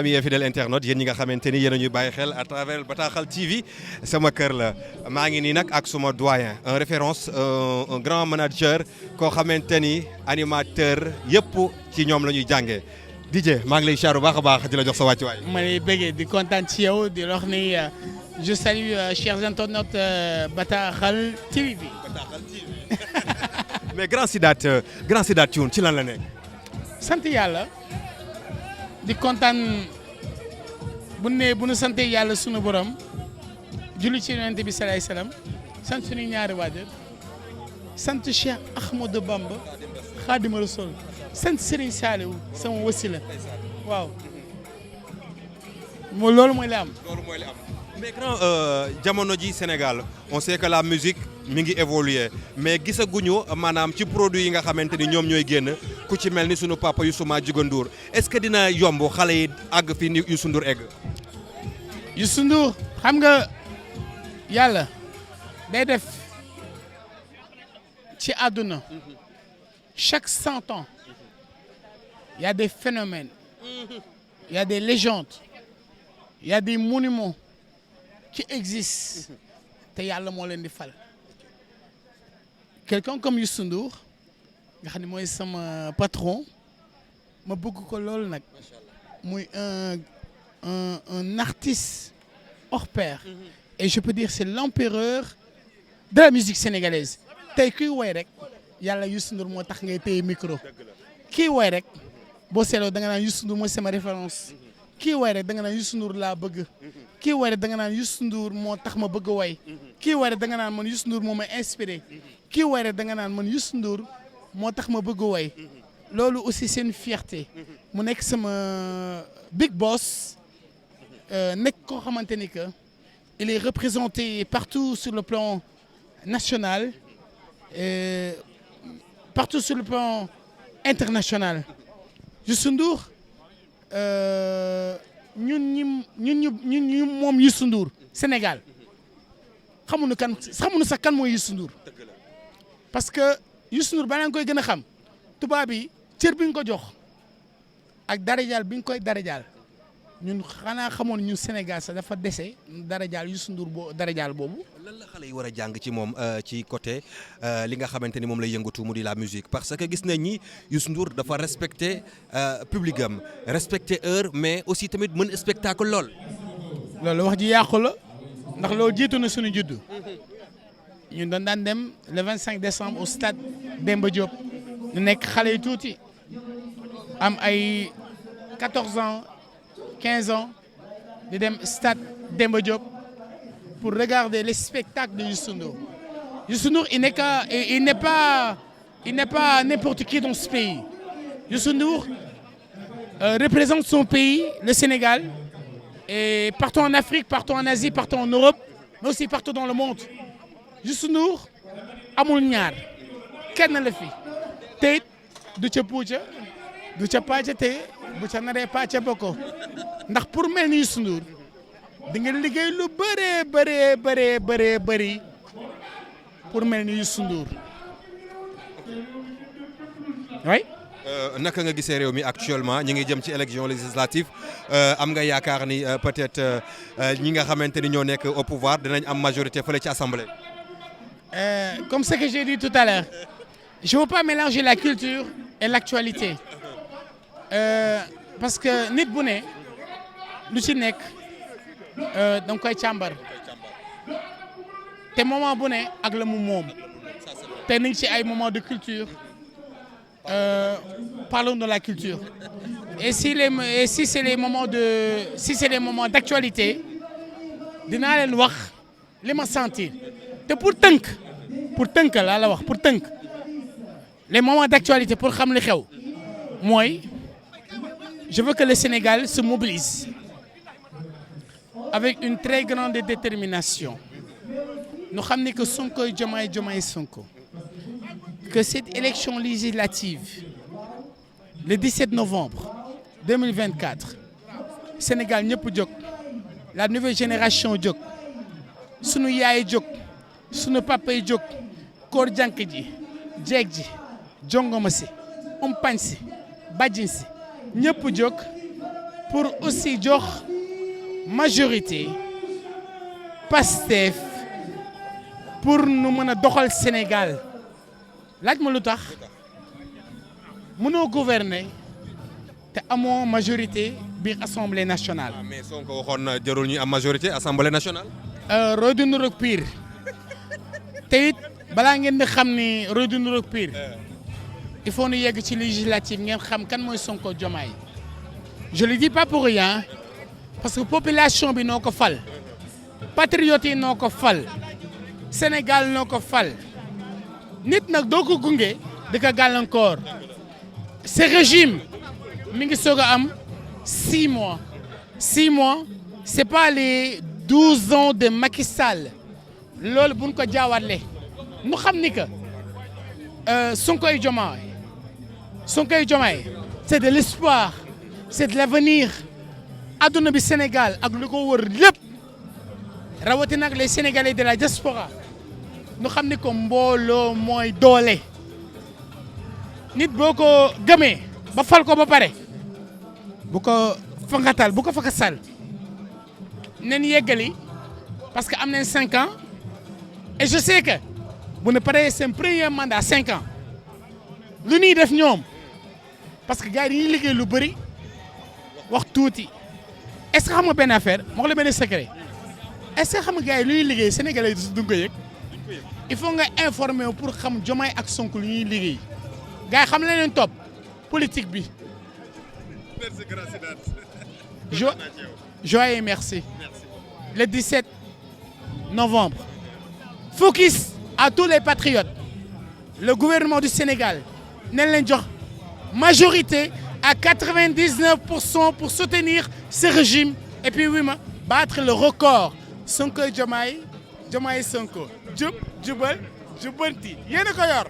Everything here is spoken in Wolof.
amis et fidèles internautes yéen ñi nga xamante ni yéen a ñuy bàyyi xel à travers Bataaxal TV sama kër la maa ngi nii nag ak suma doyen un référence un grand manager koo xamante ni animateur yëpp ci ñoom la ñuy jàngee DJ maa ngi lay chaaru baax a baax di la jox sa wàccuwaay. ma lay bëggee di kontaan ci yow di wax ni je salue chers internautes Bataaxal TV. Bataaxal TV mais grand Sidath Thioune ci lan la nekk. sant yàlla di kontaan bu nu sante yàlla sunu borom julli ci yonent bi salaay salaam sant suñu ñaari waajur sant Cheikh Ahmadou Bamba Xaadimu Rasuul sant Serigne Saliou sama wasila waaw loolu mooy li am. mais grand jamono ji Sénégal on sait que la musique mi ngi évoluer mais gisaguñu maanaam ci produit yi nga xamante ni ñoom ñooy génn ku ci mel ni sunu papa Youssou Madjiguène Ndour est-ce que dina yomb xale yi àgg fi ni Youssou Ndour egg. Youssou Ndour xam nga yàlla day def ci àdduna chaque 100 ans il y a des phénomènes il y a des légendes il y a des monuments qui existent te yàlla moo leen di fal quelqu'un comme Youssou Ndour nga xam ne mooy sama patron ma bëgg ko loolu nag muy un artiste hors pair et je peux dire c'est l'empereur de la musique sénégalaise tey kuy woy rek yàlla Youssou Ndour moo tax ngay téye micro kii woy rek boo seetloo da nga naan Youssou Ndour mooy sama référence kii woy rek da nga naan Youssou Ndour laa bëgg kii woy rek da nga naan Youssou Ndour moo tax ma bëgg woy kii woy rek da nga naan man Youssou Ndour moo ma inspiré kii woy rek da nga naan man Youssou Ndour moo tax ma bëgg woy loolu aussi c'est une fierté mu nekk sama big boss nekk koo xamante ni que il est représenté partout sur le plan national partout sur le plan international Youssou Ndour ñun moom Youssou Ndour Sénégal xamuñu sax kan mooy Youssou Ndour parce que Youssou Ndour balaa nga koy gën a xam tubaab yi cër bi nga ko jox ak darajaal bi nga koy darajaal ñun xanaa xamoon ñu Sénégal sax dafa dese darajaal Youssou Ndour darajaal boobu. lan la xale yi war a jàng ci moom ci côté li nga xamante ni moom lay yëngatu mu di la musique parce que gis nañ ni Youssou Ndour dafa respecté public am respecté heure mais aussi tamit mën spectacle lool. loolu wax ji yàqu la ndax loolu jiitu na suñu juddu ñun dañ daan dem le 25 décembre au stade Demba Diop ñu nekk xale yu tuuti am ay 14 ans 15 ans di dem stade Demba Diop pour regarder les spectacles de Youssou Ndour. Youssou Ndour il n'est pas n'importe qui dans ce pays. Youssou Ndour représente son pays, le Sénégal, et partout en Afrique, partout en Asie, partout en Europe, mais aussi partout dans le monde. Youssou Ndour amul ñaar kenn la fi te it du ca puuca du ca pàcc te bu ca naree pàcc bokko ndax pour mel ni Youssou Ndour di nga liggéey lu bëri pour mel ni Youssou Ndour oui. naka nga gisee réew mi actuellement ñi ngi jëm ci élection législative am nga yaakaar ni peut-être ñi nga xamante ni ñoo nekk au pouvoir dinañ am majorité fële ci assemblée. Comme ce que j'ai dit tout à l'heure je veux pas mélanger la culture et l'actualité parce que nit bu ne lu ci nekk da nga koy càmbar te moment bu ne ak la mu moom te nañ ci ay moment de culture parlons de la culture et si c'est les moments d'actualité dinaa leen wax li ma sentir te pour tënk laa la wax pour tënk les moments d'actualité pour xam li xew mooy je veux que le Sénégal se mobilise avec une très grande détermination ñu xam ni que Sonko Diomaye Sonko que cette élection législative le 17 novembre 2024 Sénégal ñëpp jóg la nouvelle génération jóg sunu yaay jóg sunu papa yi jóg koor jànk ji jeeg ji jongoma si umpañ si bajin si ñëpp jóg pour aussi jox majorité Pastef pour nu mën a doxal Sénégal laaj ma lu tax mënoo gouverner te amoo majorité biir assemblée nationale. mais Sonko waxoon na jarul ñu am majorité assemblée nationale. roy du nuroog pire te it balaa ngeen di xam ni roy du nuroog pire il faut nu yegg ci législative ngeen xam kan mooy Sonko Diomaye. Je le dis pas pour rien parce que population bi noo ko fal patriotes yi noo ko fal Sénégal noo ko fal nit nag doo ko gunge di ko gàllankoor ce régime mi ngi soog a am 6 mois 6 mois c'est pas les 12 ans de Macky Sall loolu buñ ko jaawatle nu xam ni que Sonko et Diomaye c'est de l'espoir. C'est de l'avenir adduna bi Sénégal ak lu ko wër lépp rawatina ak les Sénégalais de la diaspora ñu xam ni ko mbooloo mooy doole nit boo ko gëmee ba fal ko ba pare bu ko fangatal bu ko fakasal nen yeggali parce que am nañ 5 ans et je sais que bu ne paree seen premier mandat 5 ans lu ñuy def ñoom parce que gars yi dañuy liggéey lu bëri. wax tuuti est-ce que xam nga benn affaire moo wax la benn secret est-ce que xam nga gars yi lu ñuy liggéey Sénégalais yi du ko yëg il faut nga informer wu pour xam Diomaye ak Sonko lu ñuy liggéey gars yi xam la leen topp politique bi. Joyeux merci. Le 17 novembre. Focus à tous les patriotes. Le gouvernement du Sénégal nañ leen jox majorité. À 99% pour soutenir ce régime et puis oui ma battre le record Sonko Diomaye Diomaye Sonko jub jubal jubbanti yéen a ko yor